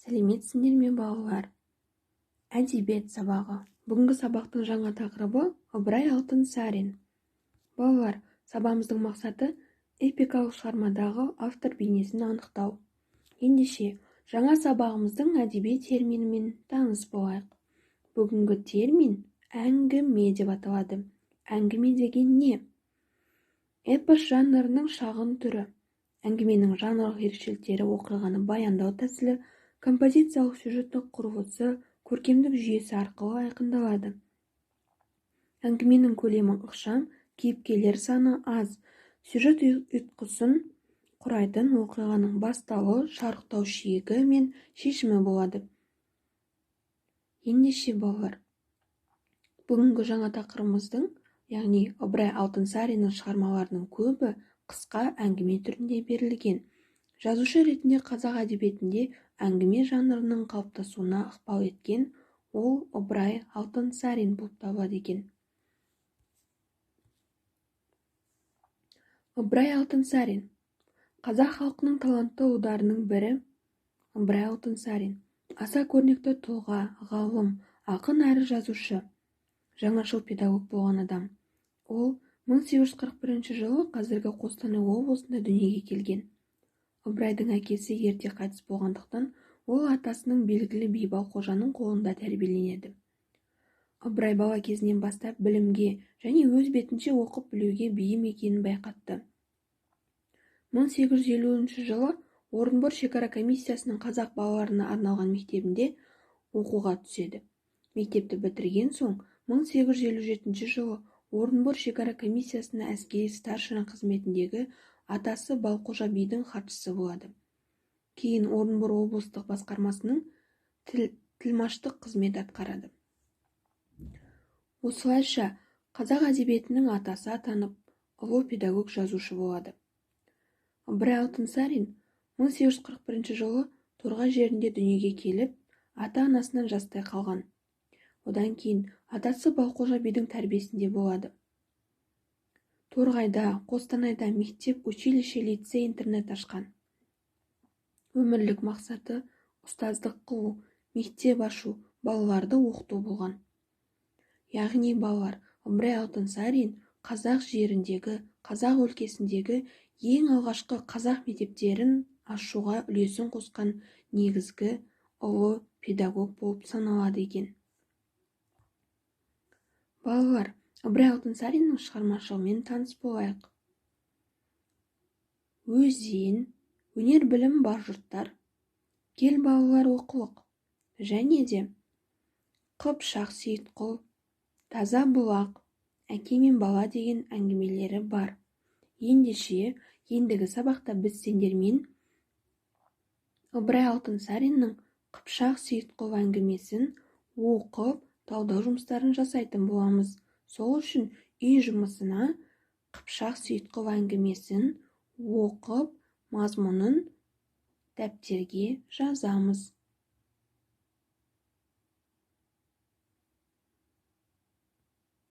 Сәлеметсіңдер ме, балалар? Әдебиет сабағы. Бүгінгі сабақтың жаңа тақырыбы Ыбырай Алтынсарин. Балалар, сабағымыздың мақсаты эпикалық шығармадағы автор бейнесін анықтау. Ендеше, жаңа сабағымыздың әдеби терминімен таныс болайық. Бүгінгі термин әңгіме деп аталады. Әңгіме деген не? Эпос жанрының шағын түрі. Әңгіменің жанрлық ерекшеліктері оқиғаны баяндау тәсілі, композициялық сюжеттік құрылысы, көркемдік жүйесі арқылы айқындалады. Әңгіменің көлемі ықшам, кейіпкерлер саны аз, сюжет ұйытқысын құрайтын оқиғаның бастауы, шарықтау шегі мен шешімі болады. Ендеше, балалар, бүгінгі жаңа тақырыбымыздың, яғни Ыбырай Алтынсариннің шығармаларының көбі қысқа әңгіме түрінде берілген. Жазушы ретінде қазақ әдебиетінде әңгіме жанрының қалыптасуына ықпал еткен ол Ыбырай Алтынсарин болып табылады екен. Ыбырай Алтынсарин қазақ халқының талантты ұлдарының бірі. Ыбырай Алтынсарин аса көрнекті тұлға, ғалым, ақын әрі жазушы, жаңашыл педагог болған адам. Ол 1841 жылы қазіргі Қостанай облысында дүниеге келген. Ыбырайдың әкесі ерте қайтыс болғандықтан, ол атасының белгілі би Балқожаның қолында тәрбиеленеді. Ыбырай бала кезінен бастап білімге және өз бетінше оқып білуге бейім екенін байқатты. 1850 жылы Орынбор шекара комиссиясының қазақ балаларына арналған мектебінде оқуға түседі. Мектепті бітірген соң 1857 жылы Орынбор шекара комиссиясына әскери старшина қызметіндегі атасы Балқожа бидің хатшысы болады. Кейін Орынбор облыстық басқармасының тілмаштық қызмет атқарады. Осылайша қазақ әдебиетінің атасы атанып, ұлы педагог жазушы болады. Ыбырай Алтынсарин 1841 жылы Торғай жерінде дүниеге келіп, ата-анасынан жастай қалған. Одан кейін атасы Балқожа бидің тәрбиесінде болады. Торғайда, Қостанайда мектеп, училище, лицей, интернат ашқан. Өмірлік мақсаты ұстаздық қылу, мектеп ашу, балаларды оқыту болған. Яғни, балалар, Ыбырай Алтынсарин қазақ жеріндегі, қазақ өлкесіндегі ең алғашқы қазақ мектептерін ашуға үлесін қосқан негізгі ұлы педагог болып саналады екен. Балалар, Ыбырай Алтынсариннің шығармашылығымен таныс болайық. Өзен, өнер білім бар жұрттар, кел балалар оқылық, және де Қыпшақ Сейітқұл, Таза бұлақ, әке мен бала деген әңгімелері бар. Ендеше, ендігі сабақта біз сендермен Ыбырай Алтынсариннің Қыпшақ Сейітқұл әңгімесін оқып, талдау жұмыстарын жасайтын боламыз. Сол үшін үй жұмысына Қыпшақ Сейітқұл әңгімесін оқып, мазмұнын дәптерге жазамыз.